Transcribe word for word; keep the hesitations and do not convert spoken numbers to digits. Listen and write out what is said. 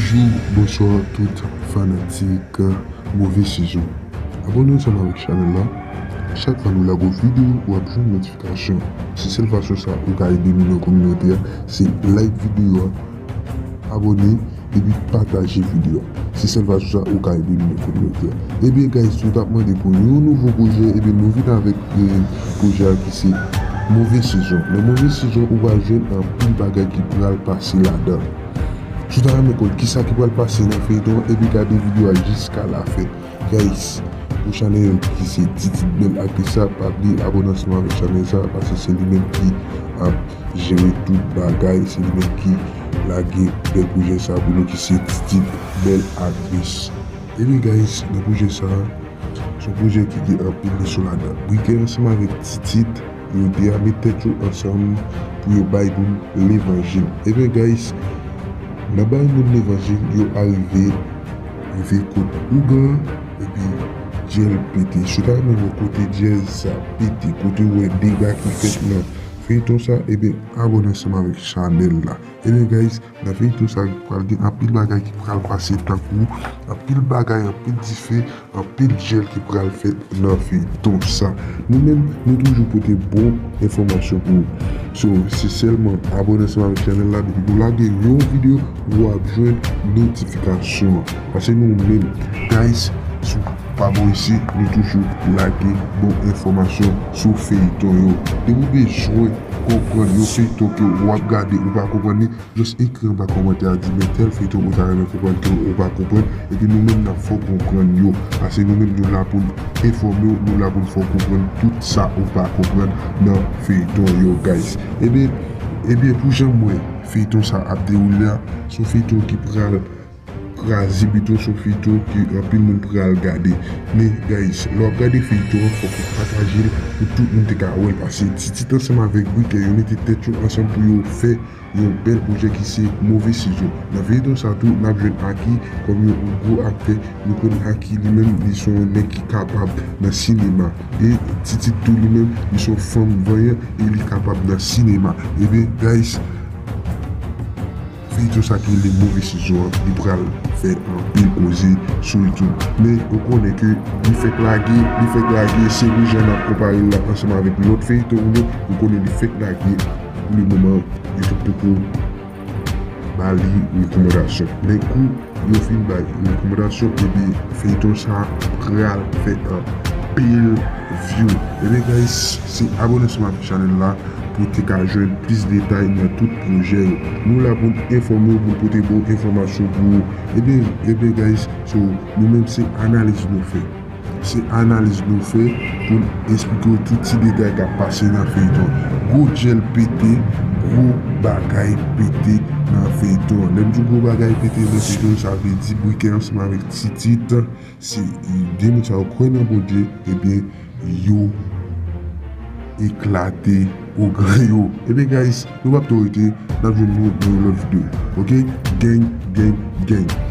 Bonjou, bonswa tout fanatik Move Sezon. Abòne ansanm avèk chanèl la. Chak fwa nou lage yon videyo, w ap jwenn notifikasyon. Se sèl fason sa ou ka ede nou nan kominote a, se like videyo a, abòne, epi pataje videyo a. Se sèl fason sa ou ka ede nou nan kominote a. Ebyen, guys, nou t ap mande pou yon nouvo pwojè, ebyen, nou vin avèk, eh, pwojè a ki se Move Sezon. Nan Move Sezon, ou va jwenn anpil bagay ki pral pase ladan. Si w ta renmen konn kisa ki pral pase nan feyton an, ebyen gade videyo a jiska lafen. Guys, pou chanèl ki se Titit Bèl Aktris sa, pa bliye abòne ansanm avèk chanèl sa, paske se li menm ki ap jere tout bagay, se li menm ki lage bèl pwojè sa pou nou ki se Titit Bèl Aktris. Ebyen guys, nan pwojè sa, se yon pwojè ki gen anpil leson ladan. Brikè ansanm avèk Titit, yo te a met tèt yo ansanm pou yo bay moun levanjil. Ebyen guys, nan bay moun levanjil, yo arive, rive kot ougan, epi djèl pete. Si w ta renmen wè kote djèl sa pete, kote w wè dega ki fèt nan feyton sa, ebyen, abòne ansanm avèk chanèl la. Ebyen guys, nan feyton sa, pral gen anpil bagay ki pral pase tankou anpil bagay, anpil dife, anpil djèl ki pral fèt nan feyton sa. Nou menm, nou toujou pote bon enfòmasyon pou ou. So, se sèlman abòne ansanm avèk chanèl la, depi nou lage yon videyo, w ap jwenn notifikasyon an. Paske nou menm, guys, sou pa bò isi, nou toujou lage bon enfòmasyon sou feyton yo. Depi w bezwen konprann yon feyton ke w ap gade, ou pa konprann li, just ekri anba kòmantè a, di men tèl feyton ou ta renmen konprann ke ou pa konprann, epi nou menm n ap fè w konprann yo. Paske nou menm nou la pou n enfòme w, nou la pou n fè w konprann tout sa ou pa konprann nan feyton yo, guys. Ebyen, ebyen, pou jan m wè feyton sa ap dewoule a, se yon feyton ki pral kraze beton, se yon feyton ke anpil moun pral gade. Men, guys, lè w ap gade feyton an, fòk ou pataje l pou tout moun te ka wè l, paske Titit ansanm avèk Brikè, yo mete tèt yo ansanm pou yo fè yon bèl pwojè ki se Move Sezon. Nan feyton sa tou, n ap jwenn Aki kòm yon gwo aktè. Nou konn Aki li menm, li se yon nèg ki kapab nan sinema. E Titit tou li menm, li se yon fanm vanyan e li kapab nan sinema. Ebyen, guys, feyton sa ki rele Move Sezon an, li pral fè anpil koze sou YouTube. Men, ou konnen ke li fèk lage, li fèk lage, se pou jan n ap konpare l la ansanm avèk lòt feyton yo, ou konnen li fèk lage, pou le moman, YouTube poko ba li rekòmandasyon. Men kou yo fin bay rekòmandasyon, ebyen, feyton sa pral fè anpil view. Ebyen, guys, se abòne ansanm avèk chanèl la pou w te ka jwenn plis detay nan tout pwojè yo. Nou la pou n enfòme w, pou n pote bon enfòmasyon pou ou. Ebyen, ebyen, guys, so, nou menm se analiz nou fè. Se analiz nou fè pou n esplike w tout ti detay k ap pase nan feyton. Gwo djèl pete, gwo bagay pete nan feyton. Lè m di gwo bagay pete nan feyton, sa vle di Brikè ansanm avèk Titit, se de moun sa yo kwè nan Bondye, ebyen, yo eklate ogre yo. Ebyen, guys, nou p ap twò rete, n ap jwenn nou nan yon lòt videyo. Oke? Gang, gang, gang.